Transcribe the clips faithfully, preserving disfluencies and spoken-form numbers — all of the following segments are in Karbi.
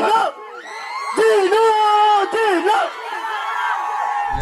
Okay,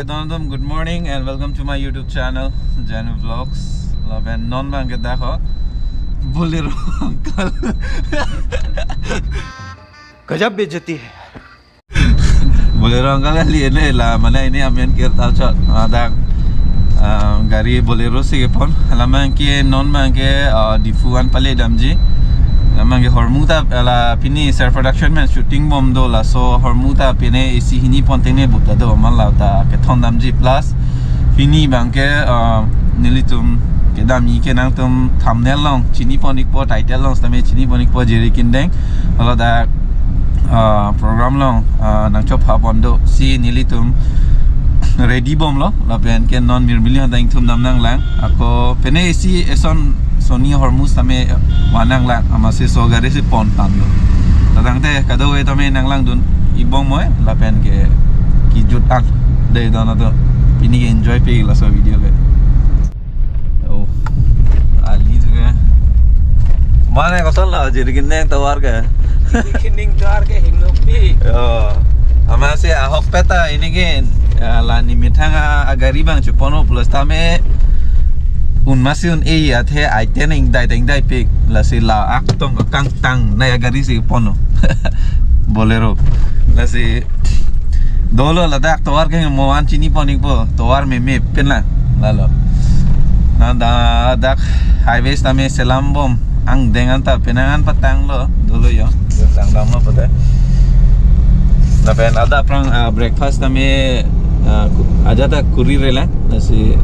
don don, good morning and welcome to my YouTube channel, Janu Vlogs. Lapen non abang ke dak ho, Bolero uncle. गजब बेइज्जती है। Bolero uncle kali ini la, mane ini amen kirta chot. Ah, dak, ah, gari Bolero si kepon. La abang ke non abang ke, ah, Diphu an pale damji. La abang ke hormu ta la pini Sir Production pen shooting bom do, laso hormu ta pine A C hini pon tengne buta do, ma la ta kethon damji. Plus pini abang ke, ah, nelitum kedam-i ke nangtum thumbnail along chini pon ikpo, title along sitame chini pon ikpo, Jiri Kindeng. Ladak, ah, program along, ah, nangchopha pon do si nelitum ready bomlo, lapen ke non Mirmili aphan ta ingthum dam nanglang. Ako pine A C eson soni hormu sitame van nanglang, amatsi laso gari si pon tanglo. Tangte kadokave tame nanglangdun-i bomnoi, lapen ke kejut an dei don atum. Pini ke enjoy-pi laso video ke. Oh, ali tu ke. Mane koson la, Jiri Kindeng tovar ke. Jiri Kindeng tovar ke hingno pi. Oh, amatsi ahokpet ta ini ke, ya, la nemethang a, agari abang cheponlo, plus tame un amatsi un-e athe aiten ingdai ingdai pik, lasi la atum kangtang nai agari si ponlo. Bolero. Lasi dolo ladak tovar ke mo an chini pon ikpo, tovar meme pen la, lalo. Na da dak highway tame selam bom, angdeng anta penang an patanglo, dolo yo. Tang damlo pute. Lapen adap aphrang, ah, breakfast tame, ah, ku-, ajat ta kuri rela, lasi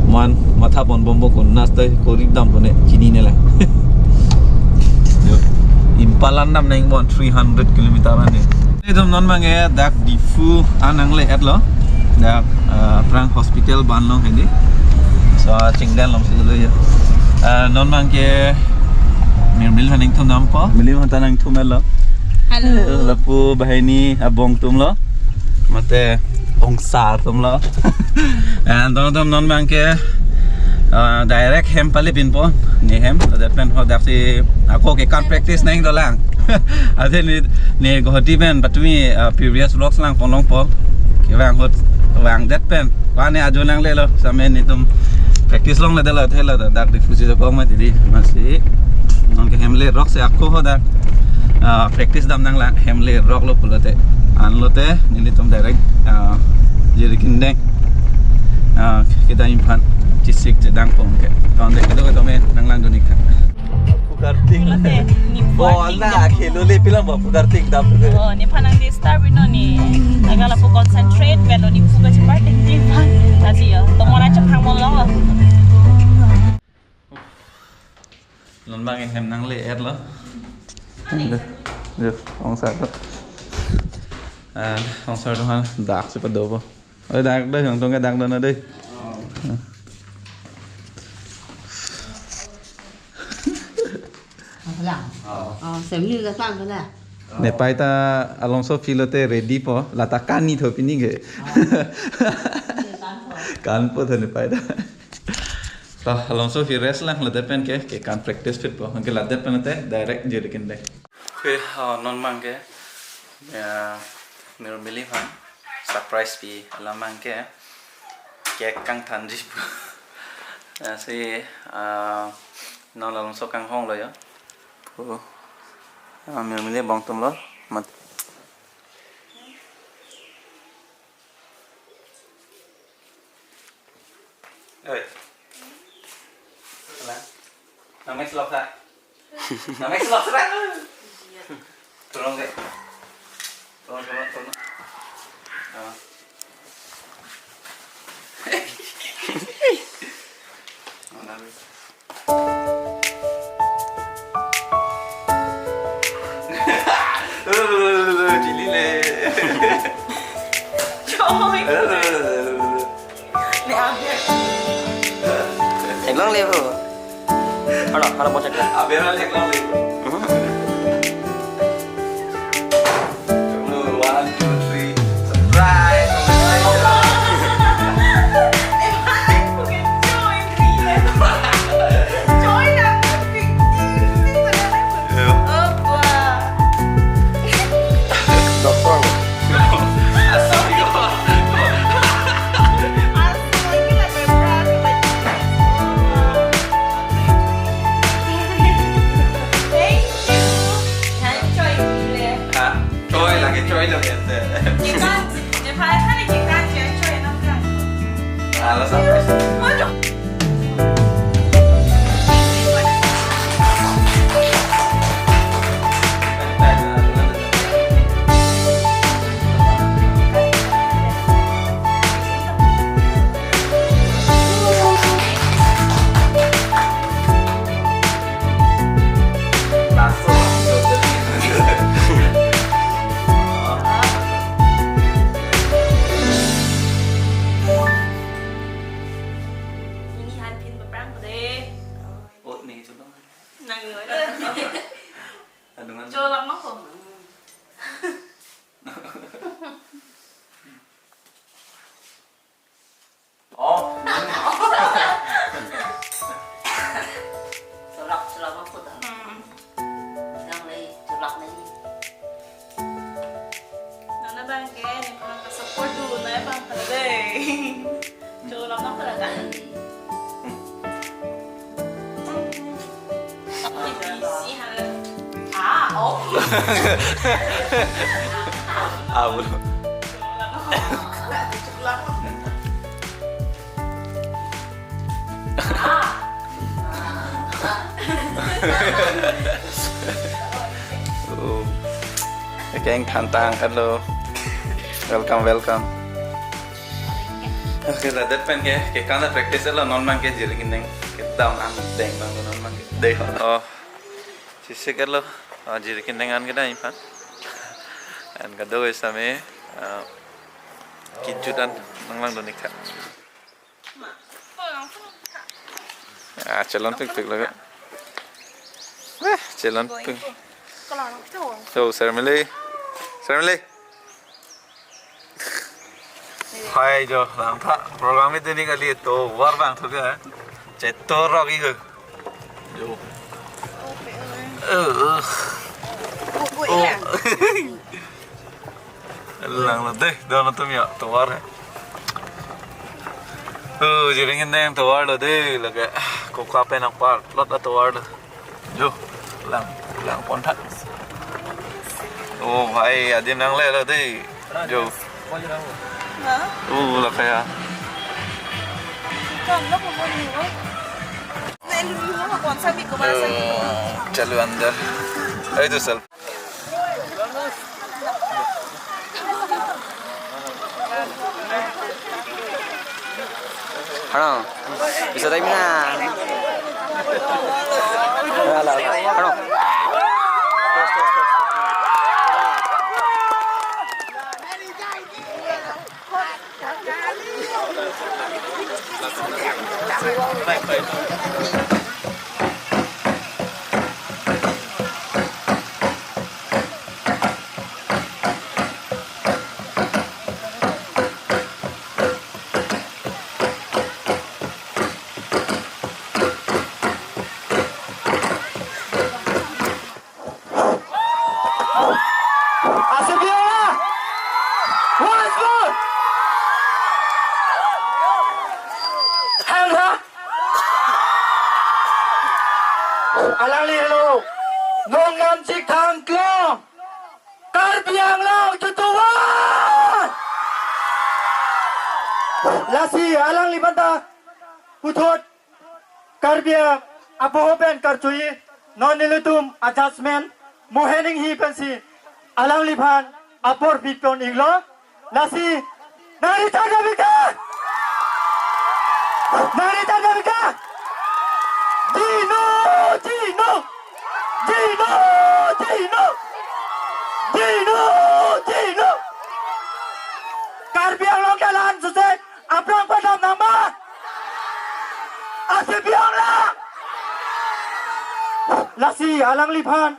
mo an matha pon bompo, kon nasta kuri dam pone chinine la. Yo. Imphal an dam nang bon three hundred kilometer ani. Itum non abang ke dak Diphu an nangle-etlo. Dak, ah, aphrang hospital ban along hedi. So, chingdan along si dolo yo. Ah, non abang ke Mirmili aphan ingthum dampo. Mirmili aphan ta nangthum-etlo. Hello. Lapu banghini abong atumlo. Mate ongsar atumlo. And don atum non abang ke, ah, direct hem pale pinpo, ne hem, lapen ho daksi ako ke kan practice nang dolang. Athe ne, ne Guwahati pen patumi, ah, previous vlogs lang ponlongpo. Kevang ahut vangdet pen. Pane ajo nanglelo, sitame netum practice longledetlo, athe la dak Diphu si dokok mati dei, amatsi. Non ke hem lerok si ako ho dak, ah, practice dam nanglang, hem leroklo pulote. Anlote nelitum direct, ah, Jiri Kindeng, ah, kedam-i aphan chesik chedang pon ke. Tangte kedo kedo me nanglangdun ik tha. Pukarting. Pulote, ni Bol pukarting na dam. Khelo le pilang ba pukarting dam tu. Oh, nephan nang disturb-ino ni. Agala pu concentrate avelo ni pu kacheparting dam aphan. Lasi yo, tomora chepang molo. Non abang hem nangle-etlo. Yo, ongsar atum. Ah, ongsar atum aphan dak si padopo. Oi, dak do, yang tong ke dak do na dei. Apa lang? Oh, semni dah tang kena. Nepei ta Alongso Phi lote ready po, lata kan-i tho pini ke. Kan po tho nepei ta. To, Alongso Phi rest lang, ladak pen ke, ke kan practice phit po, ke ladak pen te direct Jiri Kindeng. Okay, oh, non abang ke, ya, Mirmili aphan surprise pi, la abang ke cake kangthanji pu. Lasi, ah, non Alongso kanghonglo yo. Oh, ah, Mirmili abong atumlo, mat. Oi. Ala. Nang main selok sa. Nang main selok sa. Tolong deh. Tolong, tolong, tolong. Ah. Mana? Chili le. Choi. Ne abe. Theklongle pu. Hala, hala, bocet ya. Abe hala theklongle. Mhm. One, two, three. Surprise. Lagi choi lo ya. Kikan, ne phai kan kikan je choi nam kan. Ala sampai. Aduh. Ini han pin beprang ko dei. Oh, ni coba. Nang ni aja. Aduh, man. Coba lama ko. Oh. Cholak, cholak apa dah? Hmm. Yang lagi cholak lagi. Nana bang ke, ni kurang ka support dulu, na bang ka dei. Cholak apa dah? Isi hal. Ah, oh. Ah, belum. Oh. Keng thantang, hello. Welcome, welcome. Okay, ladet pen ke, ke kan practice lo non man ke Jirikindeng. Ke down ang deng bang non man ke. Dei ho. Oh. Chisik lo. Ah, Jirikindeng an kedai pa. An kado same, ah, kijut an nanglang donik tha. Ah, chelon pikpik lagi. Eh, chelon pik. So, Sermili. Sermili. Hai jo, langtha program itu ni kali itu, war bang tu ke. Chetor lagi ke. Jo. Eh. Oh. Langlo dei, dono tum ya, tovar hai. Oh, Jirikindeng tovar lo dei, lake, ah, koka pen apar, lot atovar lo. Jo, lang, lang pon tha. Oh, bhai, adim nanglelo dei. Jo. Ha? Oh, la kaya. Kam lo ko mo ni ko. Na lu lu ko kon sa mi ko ma sa mi ko. Oh, chalo andar. Ayo tu sal. Hano, bisa tayo na. Hano. Asipiyong lang! Once more! Hang ha! Alangli helo! Nong nam chik thang klong! Karbi Anglong tutuwan! Lasi alangliphan ta puthot Karbi apoho pen karchuji non nelitum adjustment mohening hi pensi alangliphan apor pitpon iklo. Lasi nari charga bika, nari charga bika. Dino, dino, dino, dino, dino, dino. Karbi Anglong ke la-an suse aphrang padam nangma. Asipiyong lang. Lasi alangliphan.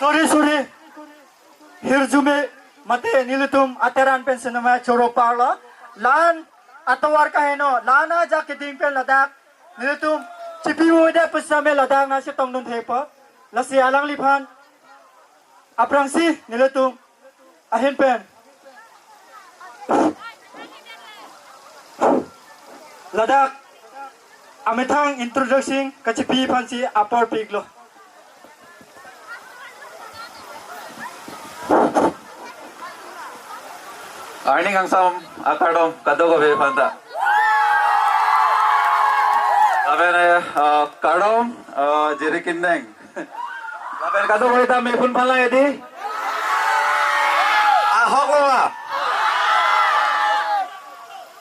Sorry, sorry. Hirjume mate nelitum ateran pen sinema choro parlo. La-an atovar kaheno, la-an ajak keding pen ladak nelitum chipi ude pusame ladak nasi tongdun thepo. Lasi alangliphan aphrangsi nelitum ahin pen ladak amethang introducing kachipi aphansi apor piklo. Arni kangsam akardom kadokave aphanta. Lapen, eh, eh, kardom, eh, Jiri Kindeng. Lapen kadokave ta mephun phan lang edi. Ahok lo ma?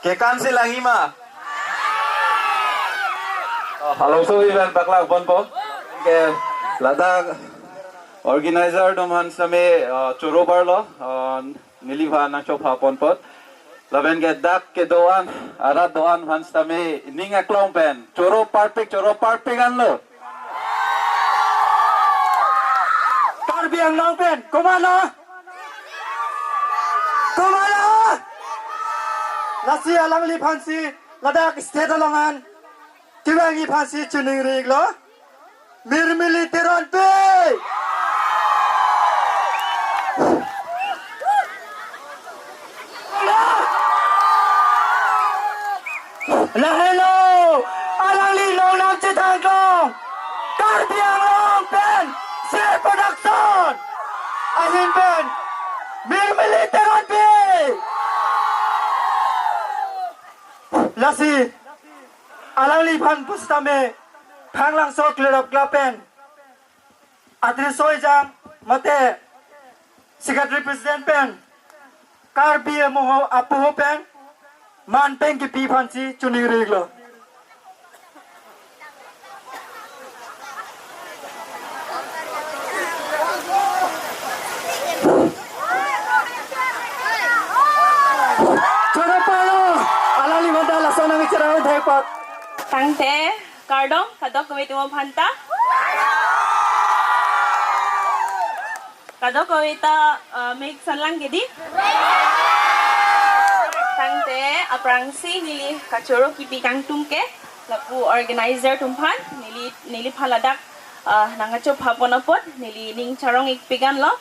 Kekan si langji ma? Oh, alongso event paklang ponpo. Ke ladak organizer atum aphan sitame, eh, choro parlo, eh, neliphan nangchopha ponpo. Lapen ke dak kedo-an, arat do-an aphan sitame ning aklong pen choro parpik, choro parpik anlo. Karbi Anglong pen komatlo? Komatlo? Lasi alangliphan si ladak stage along an kevangji aphan si choningri-iklo. Mirmili Teronpi. Lahelo, alangli Longnam Chethangklong, Karbi Anglong pen Sir Production ahin pen Mirmili Teronpi. Lasi alangliphan pusitame Thanglangso Klerap Club pen Atri Soijang mate Secretary President pen Karbi amoho apoho pen man pen kepi aphan si choningri-iklo. Choro parlo, alangliphan ta lason nangcherang thek pat. Tangte, kardom kadokave atum aphanta. Kadokave ta, eh, mek sanlang ke di. Tangte aphrangsi neli kachoro kepi kangtum ke lapu organizer atum aphan, neli, neliphan ladak, eh, nangkachopha pon apot neli ning charong-ikpik anlo.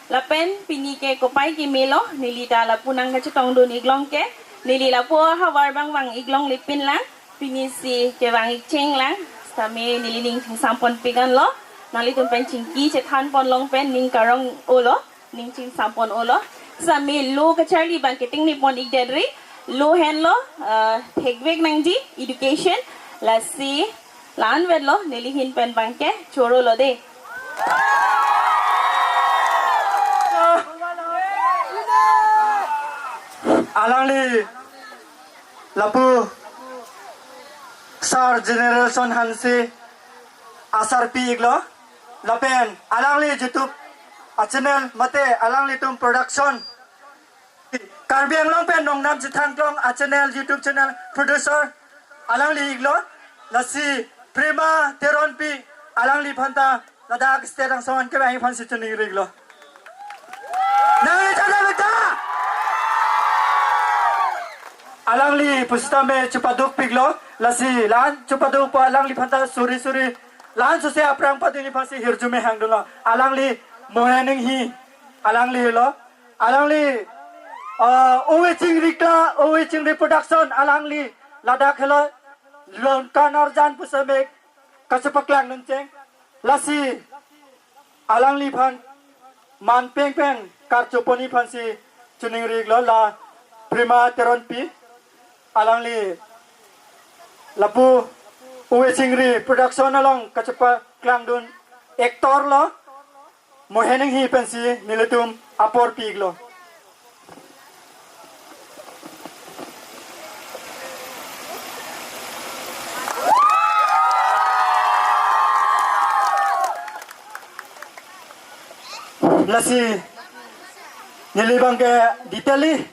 Lapen pini ke kopai kemelo, neli ta lapu nangkachetongdun-iklong ke, neli lapu havar abang vang-iklongle pinlang. Pini si kevang-ik chenglang, sitame neli ning chingsam ponpik anlo, nanglitum pen chingki chethan pon long pen ning karong-olo, ning chingsam pon-olo. Sitame lo kacharli abang keting ni pon-ikdet ri, lo henlo, eh, thekvek nangji, education, lasi la-an vetlo, neli ahin pen abang ke chorolo de. Alangli lapu Sir Generation Hanse asarpi-iklo, lapen alangli YouTube a-channel mate alanglitum production, Karbi Anglong pen Longnam Chethangklong a-channel, YouTube channel producer alangli-iklo, lasi Prima Teronpi alangliphan ta ladak stage angsong an kevangji aphan si choningri-iklo. Nangli chada beta. Alangli pusitame chepadukpiklo, lasi la-an chepadukpo alangliphan ta suri suri. La-an sose aphrang padunji aphan si hirjume hangdunlo. Alangli Mohen Inghi, alanglilo. Alangli, eh, Ove Chingri Kla, Ove Chingri Production, alangli ladak helo Lonkan Arjan pusitame kachepaklang nuncheng. Lasi alangliphan man peng pen karcho ponji aphan si choningri-iklo, la Prima Teronpi, alangli lapu Ove Chingri Production along kachepaklangdun actor lo, Mohen Inghi pensi nelitum apor pi-iklo. Lasi neli abang ke detail-i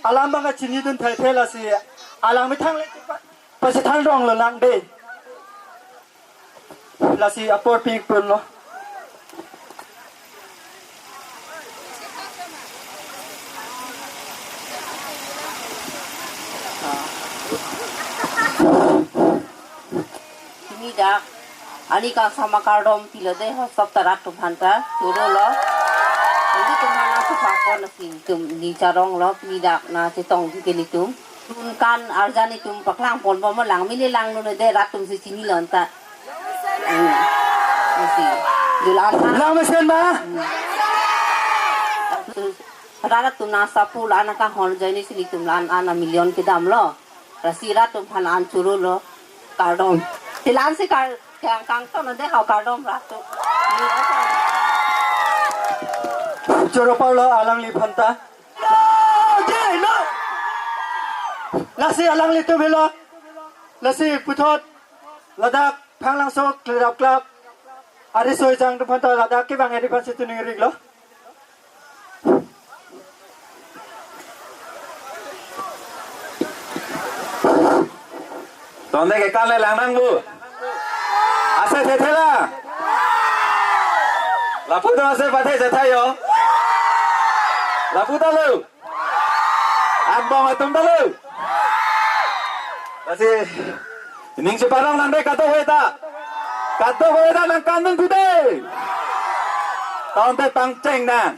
alam abang ke chinidun thekthe, lasi alang methang le pa-, pasi than rong lo lang de. Lasi apor pi-ik ponlo. Pini dak arni kangsam akardom pilo de, hoso ta rat atum aphanta chorolo. Nelitum aphan nangchopha pon, nelitum ning charonglo, pini dak nangchetong ke nelitum. Lonkan Arjan itum paklang ponpo mo, lang mini lang nun de, rat atum si chinilo anta. Hmm. Mesti. Dulan. Lang mesen ba? Hmm. Rat atum nangsapu la-an kanghon ajoine si nelitum la-an an a million kedamlo. Lasi rat atum aphan an choro lo. Kardom. Te la-an si kar kang kangton de hau kardom rat atum. Choro palo alangliphan ta. Lasi alanglitum helo. Lasi puthot ladak Phanglangso Kledap Club ariso ejang atum aphan ta ladak kevang edi aphan si tuning rik lo. Tonde ke kan le lang nang bu. Ase thethe la. Lapu do ase pathe chethayo. Lapu ta lo. Angbong atum ta lo. Lasi ning cheparong nang de kadokave ta. Kadokave ta nang kan nang tu de. Tonte pangcheng nang.